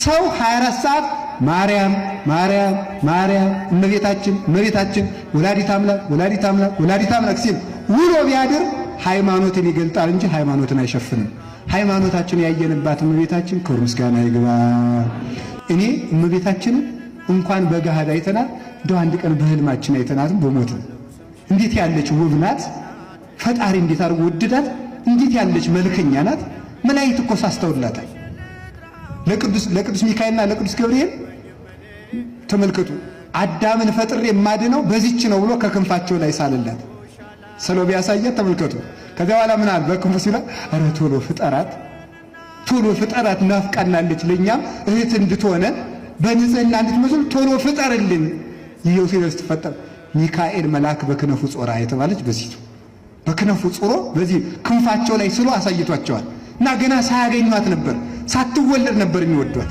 ሰው 24 ሰዓት ማርያም ማርያም ማርያም እመቤታችን እመቤታችን ወላዲት አምላክ ወላዲት አምላክ ወላዲት አምላክ ሲል ውሎ ቢያድር ሃይማኖትን ይገልጣል እንጂ ሃይማኖትን አይሸፍንም። ሃይማኖታችን ያየንባት እመቤታችን ክብር ምስጋና ይግባ። እኔ እመቤታችንን እንኳን በገሃድ አይተናት እንደው አንድ ቀን በህልማችን አይተናትም በሞት እንዴት ያለች ውብ ናት! ፈጣሪ እንዴት አድርጎ ወደዳት! እንዴት ያለች መልከኛ ናት! መላእክት እኮ ሳስተውላታል። ለቅዱስ ሚካኤልና ለቅዱስ ገብርኤል ተመልከቱ፣ አዳምን ፈጥሬ የማድነው በዚች ነው ብሎ ከክንፋቸው ላይ ሳልላት ስሎ ቢያሳያት ተመልከቱ። ከዚያ በኋላ ምን አለ በክንፉ ሲላ፣ ኧረ ቶሎ ፍጠራት፣ ቶሎ ፍጠራት፣ ናፍቃናለች፣ ለእኛም እህት እንድትሆነን በንጽህና እንድትመስል ቶሎ ፍጠርልን። ይኸው ሲደርስ ትፈጠር ሚካኤል መልአክ በክነፉ ጾራ የተባለች በዚህ በክነፉ ጾሮ በዚህ ክንፋቸው ላይ ስሎ አሳይቷቸዋል። እና ገና ሳያገኟት ነበር፣ ሳትወለድ ነበር የሚወዷት።